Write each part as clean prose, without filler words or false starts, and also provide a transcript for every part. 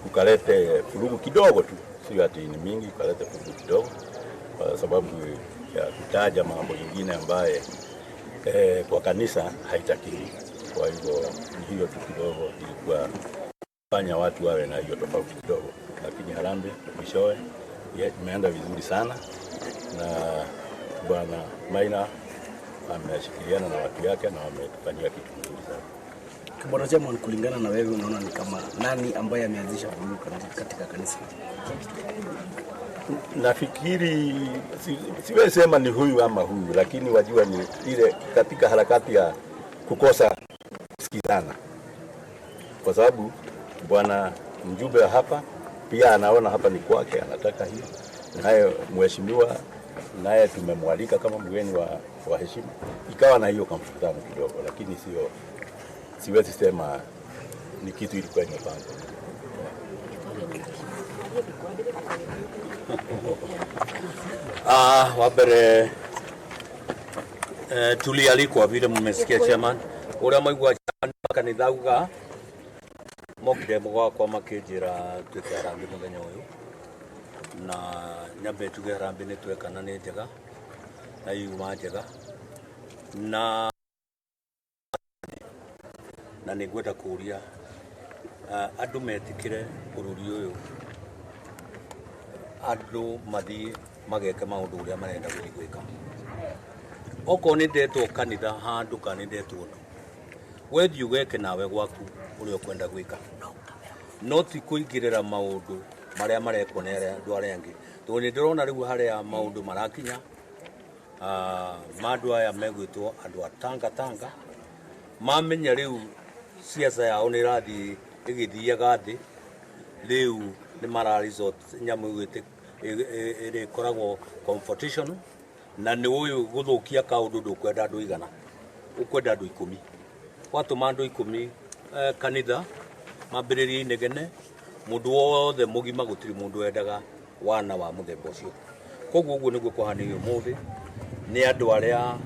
Kukalete vurugu kidogo tu, sio ati ni mingi, kukalete vurugu kidogo kwa sababu ya kutaja mambo ingine ambaye kwa kanisa haitakiwi. Kwa hivyo ni hiyo tu kidogo ilikuwa fanya watu wawe na hiyo tofauti kidogo, lakini harambee mwishowe imeenda vizuri sana, na Bwana Maina ameshikiliana na watu yake na wametufanyia kitu mzuri sana. Bwana Chairman, kulingana na wewe unaona ni kama nani ambaye ameanzisha vurugu katika kanisa? Nafikiri siwezi sema ni huyu ama huyu, lakini wajua ni ile katika harakati ya kukosa kusikizana, kwa sababu bwana mjumbe hapa pia anaona hapa ni kwake, anataka hiyo, naye mheshimiwa naye tumemwalika kama mgeni wa heshima, ikawa na hiyo kamvutano kidogo, lakini sio, siwezi sema ni kitu ilikuwa imepangwa. Wa mbere tulialikwa vile mmesikia chairman uria maigua chairman wa kanitha auga mokire gwakwa makinjira twike harambee muthenya uyu na nyambe tuge harambee ni tweka na ni njega na yuma njega na nĩ ngwenda kũria andũ metĩkĩre bũrũri ũyũ andũ mathiĩ mageke maũndũ ũrĩa marenda gũthiĩ gwĩka. Okorwo nĩ ndetwo kanitha handũ kana nĩ ndetwo ũndũ, we thiĩ ũgeke nawe gwaku ũrĩa ũkwenda gwĩka, no ti kũingĩrĩra maũndũ marĩa marekwo nĩ andũ arĩa angĩ, tondũ nĩ ndĩrona rĩu harĩa maũndũ marakinya ma andũ aya megwĩtwo andũ a Tanga Tanga mamenya rĩu siasa yao nĩ ĩrathiĩ ĩgĩthiaga thĩ, rĩu nĩ mara resort nyamũ ĩrĩa ĩkoragwo competition, na nĩ ũyũ gũthũkia kaũndũ ndũkwenda andũ igana, ũkwenda andũ 10. Watũma andũ 10 kanitha mambĩrĩrie inegene, mũndũ wothe mũgima gũtirĩ mũndũ wendaga wana wa mũthemba ũcio. Koguo ũguo nĩguo kũhanĩire ũmũthĩ, nĩ andũ arĩa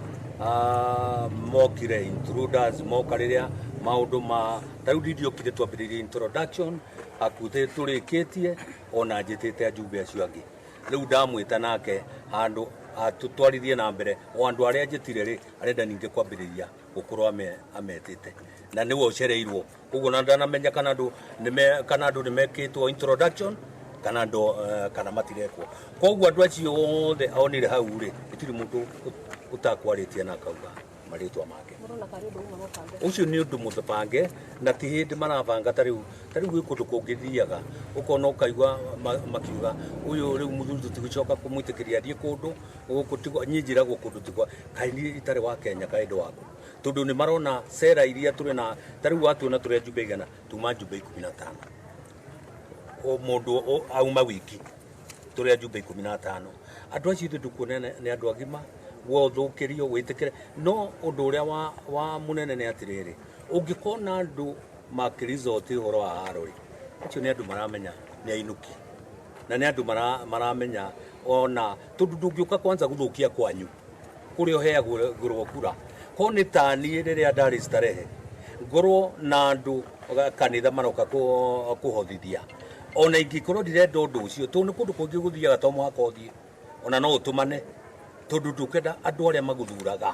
mokire intruders, moka rĩrĩa maũndũ ma ta rĩu ndiokire twambĩrĩirie introduction hakuhĩ tũrĩkĩtie, ona njĩtĩte ajumbe acio angĩ. Rĩu ndamwĩta nake handũ atũtwarithie na mbere, o andũ arĩa njĩtire rĩ, arenda ningĩ kwambĩrĩria gũkorwo ametĩte, na nĩwe ũcereirwo. Koguo na ndanamenya kana andũ nĩme, kana andũ nĩmekĩtwo introduction kana andũ kana matirekwo. Koguo andũ acio othe onire hau rĩ, gũtirĩ mũndũ ũtakwarĩtie na akauga marĩtwa make. Ũcio nĩ ũndũ mũbange, na ti hĩndĩ marabanga ta rĩu, ta rĩu gwĩ kũndũ kũngĩthiaga ũkona ũkaigua makiuga ũyũ rĩu mũthuri tũtigũcoka kũmwĩtĩkĩria athiĩ kũndũ gũkũ, tigwa niĩ njĩragwo kũndũ tigwa kaĩ niĩ itarĩ wa Kenya kaĩ ndĩ waku, tondũ nĩ marona cera iria tũrĩ na ta rĩu watuona tũrĩ njumbe igana, tuma njumbe 15, o mũndũ auma wiki tũrĩ njumbe 15. Andũ acio ithuĩ ndũkuona nĩ andũ agima, we ũthũkĩrio wĩtĩkĩre. No ũndũ ũrĩa wa mũnene nĩ atĩrĩrĩ, ũngĩkona andũ makĩresort ũhoro wa haro rĩ, acio nĩ andũ maramenya nĩ ainũki, na nĩ andũ maramenya ona tondũ ndũngĩũka kwanza gũthũkia kwanyu kũrĩa ũheagwo kura. Ko nĩ ta niĩ rĩrĩa ndarĩ starehe ngorwo na andũ kanitha maroka kũhothithia, ona ingĩkorwo ndirenda ũndũ ũcio, tondũ nĩ kũndũ kũngĩ gũthiaga to mũhaka ũthiĩ, ona no ũtũmane, tondũ ndũkwenda andũ arĩa magũthuraga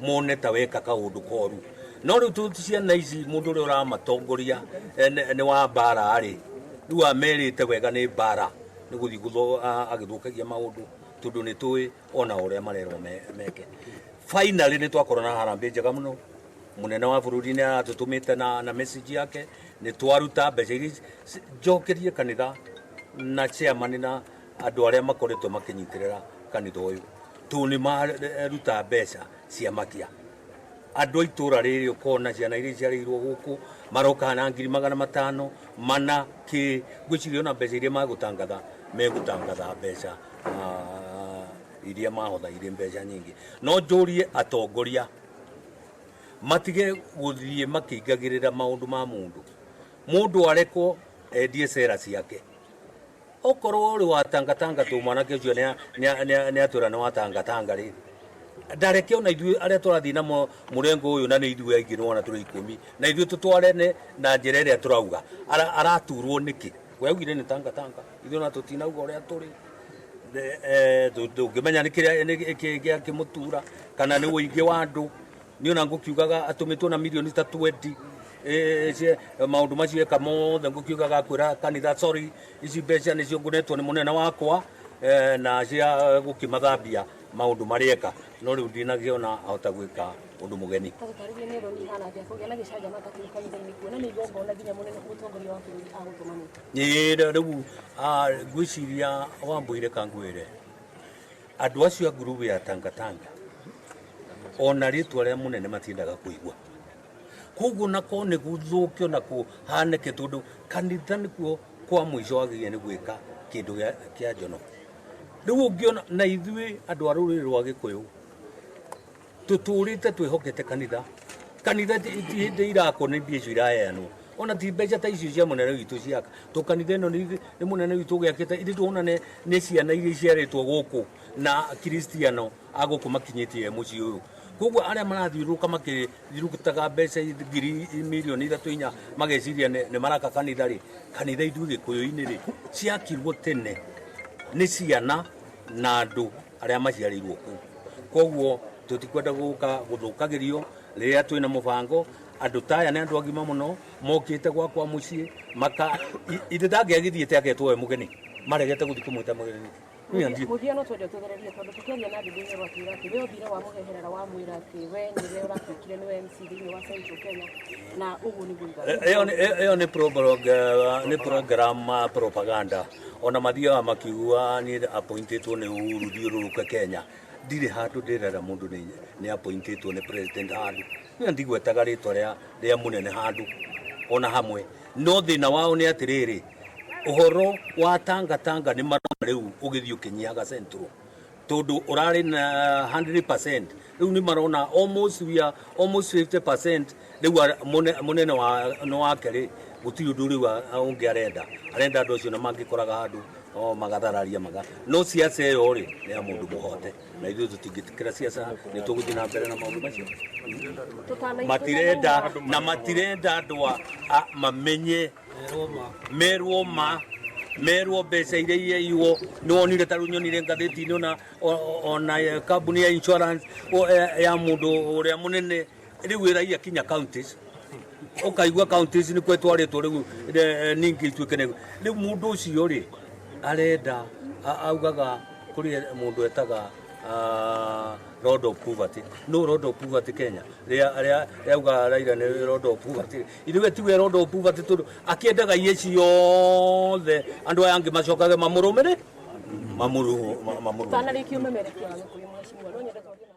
mone ta weka kaũndũ koru. No rĩu tũ ciana ici mũndũ ũrĩa ũramatongoria nĩ wa mbara rĩ, rĩu amerite wega nĩ mbara, nĩ gũthiĩ agĩthũkagia maũndũ, tondũ nĩ tũĩ ona ũrĩa marerwo meke. Finally nĩ twakorwo na harambee njega mũno, mũnene wa bũrũri nĩ aratũtũmĩte na message yake, nĩ twaruta mbeca iria njokerie kanitha na chairman na andũ arĩa makoretwo makĩnyitĩrĩra kanitha ũyũ, tondũ nĩ maruta mbeca cia makia. Andũ a itũra rĩrĩ ũkona ciana iria iciarĩirwo gũkũ maroka na 500,000 mana kĩ, ngwĩciria ona mbeca iria magũtangatha megũtangatha mbeca iria mahotha irĩ mbeca nyingĩ. No njũrie atongoria matige gũthiĩ makĩingagĩrĩra maũndũ ma mũndũ, mũndũ arekwo endie cera ciake. Okorwo ũrĩ wa tangatanga tũ mwanake ũcio nĩ atwĩra nĩ wa tangatanga rĩ, ndareke ona ithuĩ arĩa tũrathiĩ na mũrengo ũyũ, na nĩ ithuĩ aingĩ nĩwona tũrĩ 10, na ithuĩ tũtwarane na njĩra ĩrĩa tũrauga. Araturwo nĩkĩ? We augire nĩ tanga tanga, ithuĩ ona tũtinauga ũrĩa tũrĩ. Ndũngĩmenya nĩ kĩrĩa nĩ kĩ gĩakĩmũtura kana nĩ ũingĩ wa andũ. Niĩ ona ngũkiugaga atũmĩtwo na mirioni ta 20 maũndũ macio eka mothe, ngũkiugaga akwĩra kanitha, sorry, ici mbeca nĩcio ngũnetwo nĩ mũnene wakwa na cia gũkĩmathambia maũndũ marĩa eka, no rĩu ndinakĩona ahota gwĩka ũndũ mũgeni. Ta tũtarĩrie nĩ thoni ihana atĩa kũgĩa na gĩcanjama ta kĩu kanitha-inĩ, kuona nĩ igongona nginya mũnene mũtongoria wa bũrũri agũtũmanĩte? Ĩĩ, rĩu ngwĩciria wambũire kangwĩre andũ acio a ngurubu ya tangatanga ona rĩtwa rĩa mũnene matiendaga kũigua, koguo nako nĩ gũthũkio na kũhanĩke, tondũ kanitha nĩkuo kwa mũico wagĩrĩire nĩ gwĩka kĩndũ kĩa njono. Rĩu ũngĩona na ithuĩ andũ a rũrĩrĩ rwa Gĩkũyũ tũtũrĩte twĩhokete kanitha. Kanitha ti hĩndĩ irakwo nĩ mbia icio iraheanwo, ona ti mbeca ta icio cia mũnene witũ ciaka to kanitha ĩno nĩ mũnene witũ ũgĩakĩte. Ithuĩ tuona nĩ ciana iria iciarĩtwo gũkũ na kristiano a gũkũ makinyĩtie mũciĩ ũyũ, koguo arĩa marathiũrũrũka makĩthirutaga mbeca ngiri mirioni ithatũ inya mageciria nĩ maraka kanitha rĩ, kanitha ithuĩ Gĩkũyũ-inĩ rĩ ciakirwo tene nĩ ciana na andũ arĩa maciarĩirwo kũu, koguo tũtikwenda gũka gũthũkagĩrio rĩrĩa twĩna mũbango. Andũ ta aya nĩ andũ agima mũno mokĩte gwakwa mũciĩ maka ithe ndangĩagĩthiĩte agetwo we mũgeni, maregete gũthiĩ kũmwĩta mũgeni. Mũthia no twende ũtũthererie, tondũ tũkĩaria na Ndundu Nyoro atwĩra atĩ we ũthire wamũheherera wamwĩra atĩ we nĩwe ũratuĩkire nĩwe MC thĩinĩ wa Central Kenya, na ũguo nĩguo ugaga. Ĩyo nĩ program propaganda, ona mathiaga makiuga niĩ appointĩtwo nĩ Uhuru thiũrũrũke Kenya. Ndirĩ handũ ndĩrera mũndũ nĩ appointĩtwo nĩ president handũ. Niĩ ndigwetaga rĩtwa rĩa mũnene handũ ona hamwe, no thĩna wao nĩ atĩrĩrĩ, ũhoro wa tanga tanga nĩ marona rĩu ũgĩthiĩ ũkĩnyihaga Central, tondũ ũrarĩ na 100%, rĩu nĩ marona almost, we are almost 50% rĩu. Mũnene wa nĩ wake rĩ, gũtirĩ ũndũ rĩu ũngĩ arenda, arenda andũ acio na mangĩkoraga handũ o magathararia maga, no siasa ĩyo rĩ nĩ ya mũndũ mũhote, na ithuĩ tũtingĩtĩkĩra siasa, nĩ tũgũthiĩ na mbere na maũndũ macio. Matirenda na matirenda andũ mamenye merwo ma merwo mbeca iria iheirwo. Nĩ wonire ta rĩu nyonire ngathĩti-inĩ ona kambuni ya insurance ya mũndũ ũrĩa mũnene rĩu ĩraiya kinya counties, ũkaigua counties nĩ kwetwarĩtwo rĩu ningĩ ituĩke nĩ rĩu mũndũ ũcio rĩ arenda augaga kũrĩ mũndũ etaga Lord of Poverty, no Lord of Poverty Kenya rĩa rĩa rĩauga Raila nĩ Lord of Poverty, ithuĩ tiwe Lord of Poverty, tondũ akĩendaga iye ciothe andũ aya angĩ macokage mamũrũmĩrĩ mamũrũ Tũtanarĩkia ũmemerekia wa Gĩkũyũ, mheshimiwa, no nyende twarie na